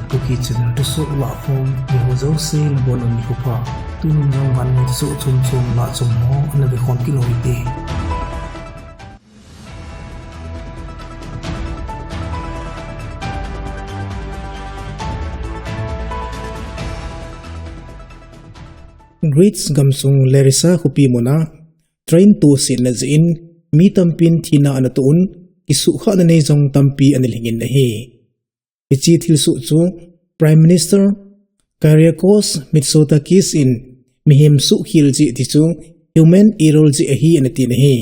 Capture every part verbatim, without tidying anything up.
Kuki channel thusoh lahkhom, mi ho jouse nabonun nikho pha. Tunin jong vannoi thusoh chom chom lahchom ho ana vekhom kit u hite. Greece gamsung Larissa khopi muna train tosetna jeh in mi tampin thina ana toh un, kisuhkhahna nei jong tampi ana lhingin ahi. Hiche thilsoh chu Prime Minister Kyriakos Mitsotakis in mihem suhkhel jeh ti chu human error jeh ahi ana tin ahi.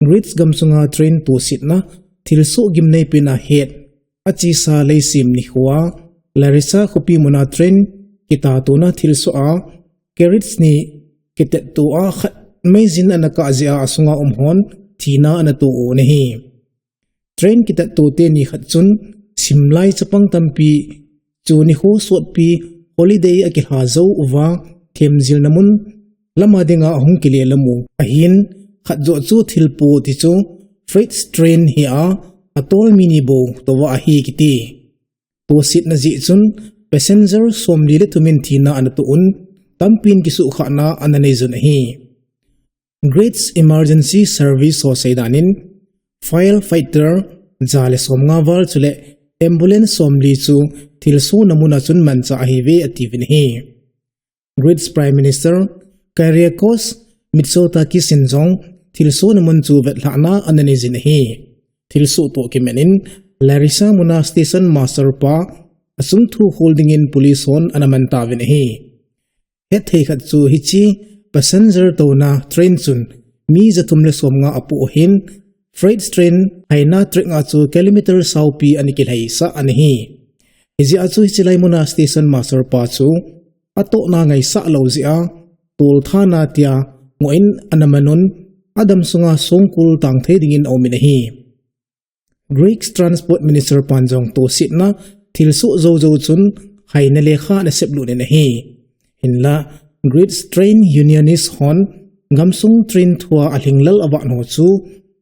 Greece gamsunga train tosetna thilsoh gimnei pena het achesa Leisem nikhoa Larissa khopi muna train kitatona thilsoh a carriage ni kitetto a khat meijin ana kah jeh a asunga umhon thina ana toh u ahi. Train kitetto teni khat chun simlai chapang tampi chu nikho sotpi holiday akilha jou uva themjilna mun lama dinga ahung kile lamu ahin, khat joh chu thilpo ti chu freight train hi a, atol mi ni bou touva ahi kiti. Tosetna jeh chun passenger somli le thumin thina ana toh un, tampin kisuhkhahna ana neijun ahi. Greece Emergency Service ho seidan in firefighter ja le somnga val chule ambulance somli chu thilsohna muna chun manchah ahiuve atiuvin ahi. Greece Prime Minister Kyriakos Mitsotakis in jong thilsohna mun chu vetlhahna ana neijin ahi. Thilsoh toh kimat in Larissa muna station master pa achungthu khol dingin police hon ana mantauvin ahi. Hetthei khat chu hiche passenger touna train chun mi jathum le somnga apoh ahin, freight train haina track a chu kilometer saopi ana kilhaisah ana hi. Hijeh a chu hiche lai muna station master pa chu atohna ngaisah lou jeh a tolthana tia ngoh in ana manun, adam sunga songkul tang thei dingin aumin ahi. Greece Transport Minister pan jong tosetna thilsoh joujou chun haina lekha ana seplut in ahi. Hinla Greece Train Unionist hon gamsung train thua alhinglel avat ho chu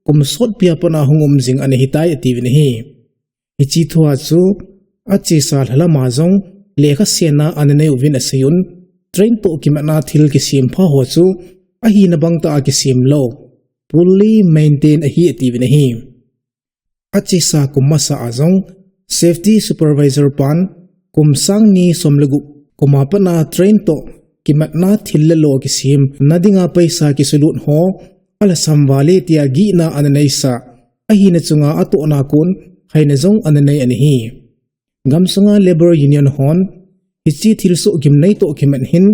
kum sotpia pat a hung um jing ana hitai atiuvin ahi. Hiche thua chu achesa lha lama jong lekha sena ana nei uvin aseiyun, train toh kimatna thil kisempha ho chu ahina bangtah a kisem lou, poorly maintained ahi atiuvin ahi. Achesa kum masa a jong safety supervisor pan kum sang ni som le gup kuma pat a train toh kimatna thil le lo kisemna dinga paisa kisulut ho alhasam vale tia gihna ana neisah, ahina chunga atohna kon haina jong ana nei ana hi. Gamsunga Labour Union hon hiche thilsoh gimnei toh kimat hin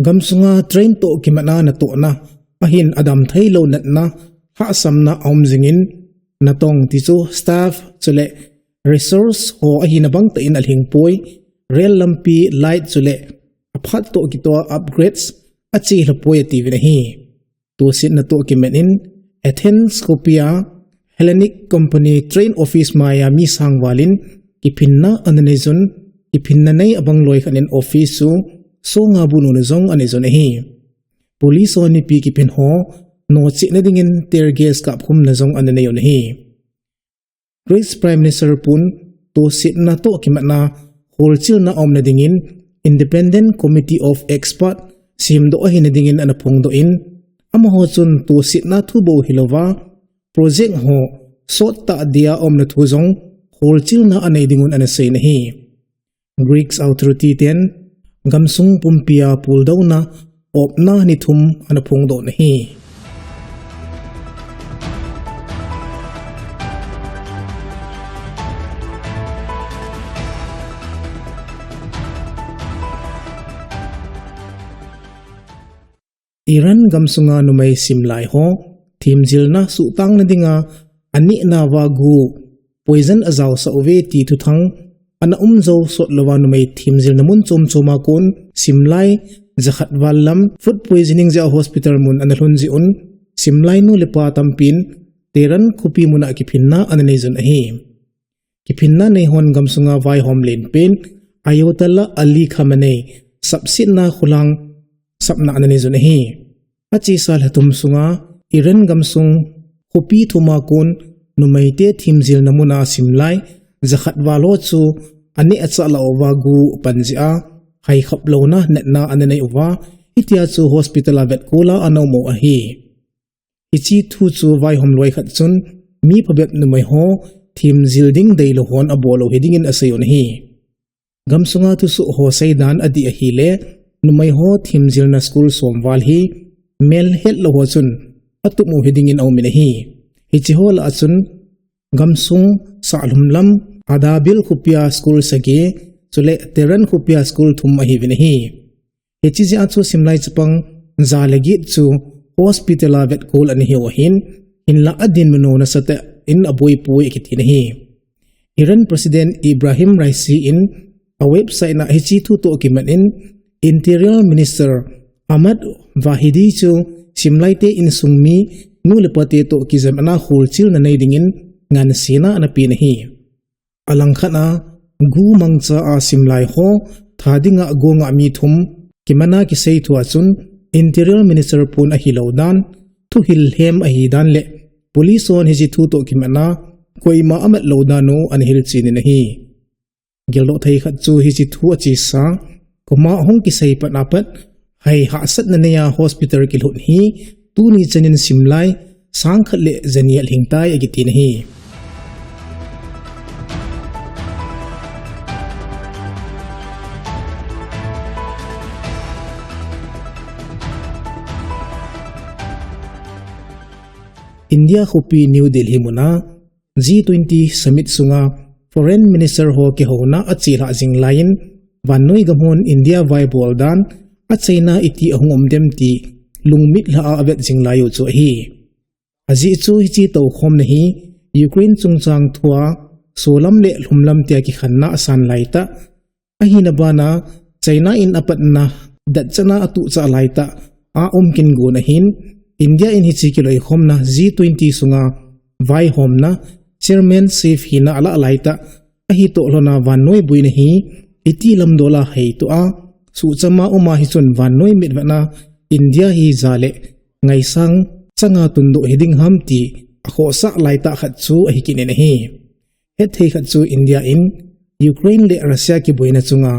gamsunga train toh kimatna natohna ahin adam theilou natna, lhahsamna aum jingin, natong ti chu staff chule resource ho ahina bangtah in alhingpoi, rail lampi, light chule aphat toh kitoh a upgrades achelhapoi atiuvin ahi. Tosetna toh kimat in Athens khopia Hellenic Company train office maiya mi sang val in kiphinna ana neijun, kiphinna nei abang loi khat in office chu songa bununa jong ana neijun ahi. Police ho nipi kiphin ho nochehna dingin tear gas kapkhumna jong ana neiyun ahi. Greece Prime Minister pun tosetna toh kimatna holchilna aumna dingin Independent Committee of Expert semdoh ahina dingin ana phongdoh in, amaho chun tosetna thu bou hilouva project ho sottah dia aumna thu jong holchilna anei dingun ana seiyin ahi. Greek authority ten gamsung pumpia puldouna opna ni thum ana phongdoh in ahi. Iran gamsunga numei simlai ho themjilna suhtangna dinga anehna uva gu poison ajaosah uve ti thuthang ana umjou sotlouva numei themjilna mun chom choma kon simlai jakhat val lam food poisoning jeh a hospital mun ana lhun jeh un simlai nu le pa tampin Tehran khopi muna kiphinna ana neijun ahi. Kiphinna neihon gamsunga vaihom lenpen Ayatollah Ali Khamenei sapsetna khulang sapna ana neijun ahi. Achesa lha thum sunga Iran gamsung khopi thuma kon numeite themjilna muna simlai jakhat val ho chu aneh achah lah uva gu apan jeh a, hai khap louna natna ana nei uva, hitia chu hospital a vetkol a ana um u ahi. Hiche thu chu vaihom loi khat chun mi phabep numei ho themjil ding deilou hon abol u hiding in asei un ahi. Gamsunga thusoh ho seidan adih ahile, numei ho themjilna school som val hi mel hetlou ho chun atup u hiding in aum in ahi. Hiche ho lah a chun gamsung sahlum lam Adabil khopi a school sagi, chule Teran khopi a school thum ahiuvin ahi. Hiche jeh a chu simlai chapang ja le get chu hospital a vetkol ana hiu ahin, hinlah adinmun u nasatah in aboipoi akiti in ahi. Iran President Ebrahim Raisi in a website na hiche thu toh kimat in, Interior Minister Ahmad Vahidi chu simlaite insung mi nu le pate toh kijam ana kholchilna nei dingin ngansena ana pen ahi. Alangkhat a, gu mangcha a simlai ho tha dinga gonga mi thum kimana kisei thu a chun, Interior Minister pon ahilou dan, thuhil lhem ahi dan le police hon hiche thu toh kimat a koima amat lou dan u ana hilchen in ahi. Geldoh thei khat chu hiche thu achesa, koima hung kisei pat a pat, hai hahsatna nei a hospital kilhut hi tuni chan in simlai sangkhat le jani alhing tai akiti in ahi. India khopi New Delhi muna G twenty summit sunga Foreign Minister ho kihouna achelhah jing lai in, vannoi gam hon India vaibol dan, achaina iti ahung um dem ti lungmitlha a avet jing lai u chu ahi. Ajeh chu hiche toukhomna hi Ukraine chungchang thua solam le lhumlam tia kikhenna asan laitah, ahina bana China in apatna datchan a atuhchah laitah a um kin gon ahin, India in hiche kiloikhomna G twenty sunga vaihomna chairmanship hina alah laitah, ahitoh lhona vannoi boina hi iti lamdol a heitoh a, suhcham a um a hichun vannoi mitvetna India hi ja le ngaisang changa tundoh hiding ham ti akhohsah laitah khat chu ahi kit in ahi. Hetthei khat chu India in Ukraine le Russia kiboina chunga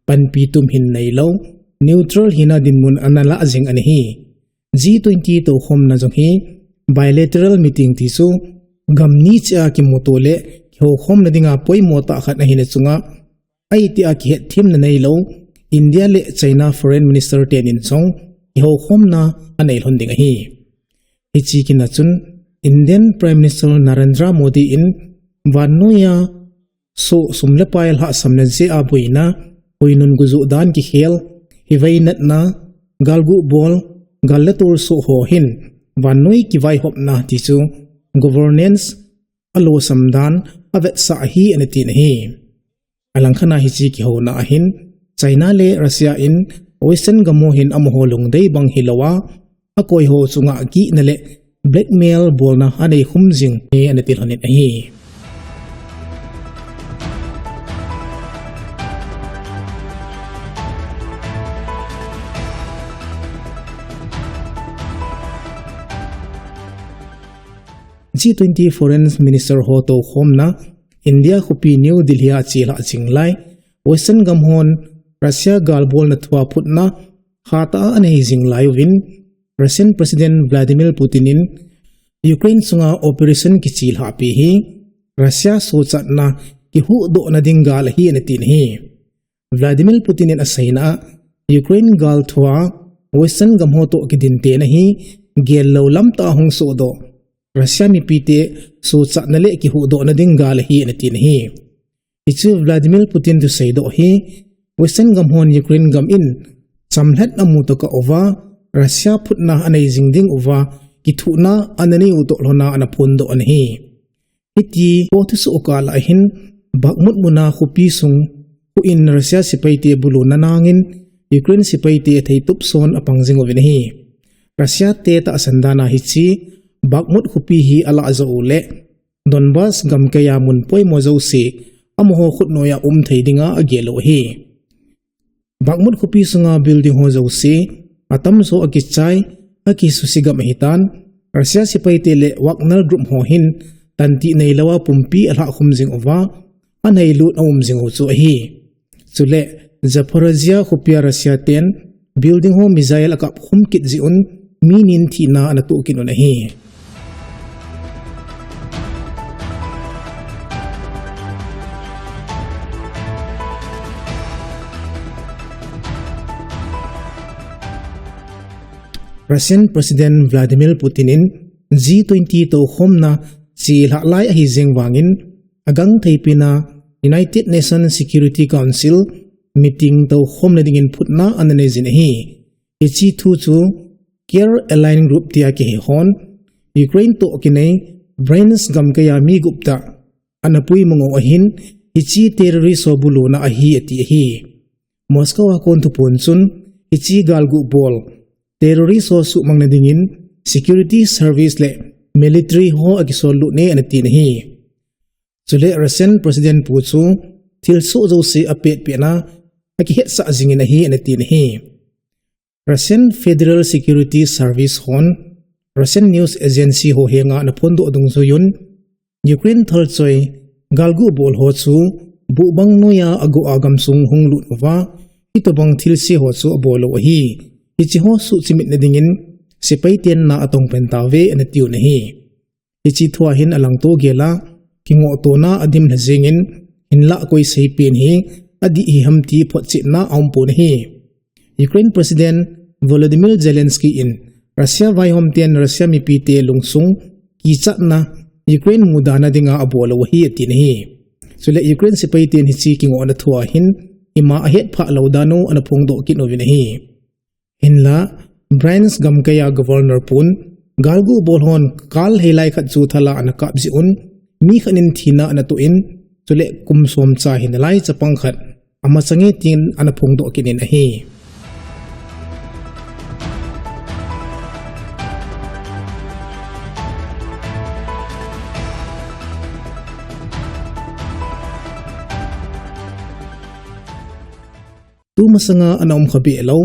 panpi tum hin neilou, neutral hina dinmun ana lah jing ana hi. G twenty toukhomna jong hi bilateral meeting ti chu gam ni cheh a kimuto le kihoukhomna dinga poimo tah khat ahina chunga, aiti a kihetthemna neilou India le China Foreign Minister ten in jong kihoukhomna anei lhon ding ahi. Hiche kin a chun Indian Prime Minister Narendra Modi in vannoiya soh sum le pai lhahsamna jeh a boina, huinun gujuh dan kikhel, hivei natna, galguh bol, gal le tolsoh ho hin vannoi kivaihopna ti chu governance alosam dan avetsah ahi ana tin ahi. Alangkhat a hiche kihouna ahin China le Russia in Western gam ho hin amaho lungdei bang hilouva, akoi ho chunga gihna le blackmail bolna anei khum jing e ana ti lhonin ahi. G twenty Foreign Minister ho toukhomna India khopi New Delhi a chelhah jing lai, Western gam hon Russia galbolna thua phutna hatah a anei jing lai uvin, Russian President Vladimir Putin in Ukraine sunga operation kichelhahpi hi Russia sochatna kihuhdohna ding gal ahi ana tin ahi. Vladimir Putin in aseina a, Ukraine gal thua Western gam ho toh kidintena hi gellou lamtah a hung sohdoh, Russia mipite sochatna le kihuhdohna ding gal ahi ana tin ahi. Hichu Vladimir Putin thuseidoh hi Western gam hon Ukraine gam in chamlhat amu tokah uva, Russia phutna anei jing ding uva kithuhna ana nei u toh lhona ana phondoh ana hi. Hiti ho thusoh kah lah ahin Bakhmut muna khopi sung khuh in Russia sepaite buluna nangin Ukraine sepaite theitup son apang jing uvin ahi. Russia te tahsan dan a hiche Bakhmut khopi hi alah jou uleh Donbas gamkaiya mun poimo jouse amaho khutnoiya um thei dinga agel u ahi. Bakhmut khopi sunga building ho jouse atamjo akichai, akisusi gam ahitan, Russia sepaite le Wagner group ho hin tantih neilouva pumpi alhahkhum jing uva, anailut aum jing u chu ahi. Chule Zaporizhia khopia Russia ten building ho missile akap khum kit jeh un mi ni thina ana toh kit un ahi. Russian President Vladimir Putin in G twenty toukhomna chelhah lai ahi jeng vangin, agangtheipina United Nations Security Council meeting toukhomna dingin phutna ana nei jin ahi. Hiche thu chu Care Alliance Group tia kihe hon, Ukraine toh kinei Bryansk gamkaiya mi gup tah ana puimang u ahin, hiche terrorist ho buluna ahi ati ahi. Moscow a kon thuphon chun, hiche galguh bol terrorist ho suhmangna dingin security service le military ho akisol lut e ana tin ahi. Chule Russian President pu chu thilsoh jouse apetpetna akihetsah jingin ahi ana tin ahi. Russian Federal Security Service hon Russian News Agency ho henga ana phondoh dungjuiyun, Ukraine thalchoi galguh bol ho chu buhbang noiya aguh a gamsung hung lut uva, hitobang thilse ho chu abol u ahi. Hiche ho suhchimitna dingin sepai ten na atongpen tauve ana tiun ahi. Hiche thua hin alangto gela, kingohtona adim lha jengin, hinlah koi seipen hi adih hiham ti photchetna aumpon ahi. Ukraine President Volodymyr Zelensky in Russia vaihom ten Russia mipite lungsung kichatna Ukraine mudana dinga abol u ahi atin ahi. Chule Ukraine sepai ten hiche kingohna thua hin ima ahetphah lou dan u ana phongdoh kit uvin ahi. Hinla, Bryansk gamkaiya Governor pun, galguh bol hon kal heilai khat chu thala ana kap jeh un, mi khat in thina ana toh in, chule kum som cha hinalai chapang khat ama change tin ana phongdoh kit in ahi. Tumasanga ana um kha behlou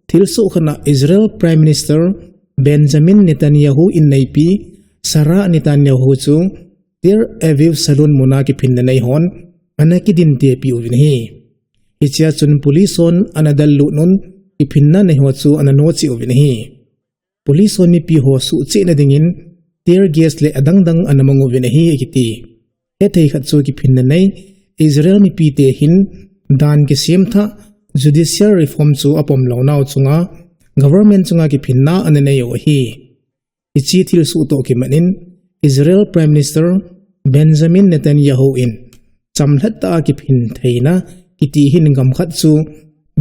thilsoh khat a Israel Prime Minister Benjamin Netanyahu inneipi Sarah Netanyahu chu Tel Aviv Shalom muna kiphinna nei hon ana kidintepi uvin ahi. Hichea chun police hon ana dallut un kiphinna nei ho chu ana nocheh uvin ahi. Police hon mipi ho suhchehna dingin tear gas le adangdang ana mang uvin ahi akiti. Hethei khat chu kiphinna nei Israel mipite hin dan kisemthah judicial reform chu apom lounau chunga government chunga kiphinna ana nei u ahi. Hiche thilsoh toh kimat in Israel Prime Minister Benjamin Netanyahu in chamlhat tah a kiphin theina kiti hin gam khat chu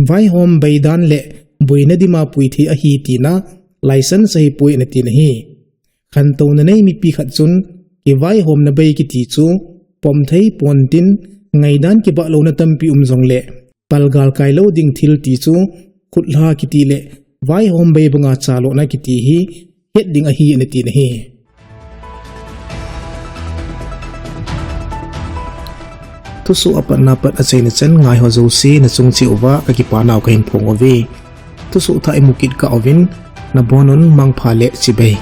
vaihom beidan le boina dima puithei ahi tina license ahipoi ana tin ahi. Khantouna nei mipi khat chun kivaihomna bei kiti chu pomthei pontin ngaidan kibahlouna tampi um jongle palgal kailou ding thil ti chu khutlha kiti le vaihom bei banga chalona kiti hi het ding ahi ana tin ahi. Thusoh apatna pat achaina chan ngaiho jouse nachung cheh uva kakipanau kahin phong uve. Thusoh thah imu kit kah uvin, nabonun mangpha le chibai.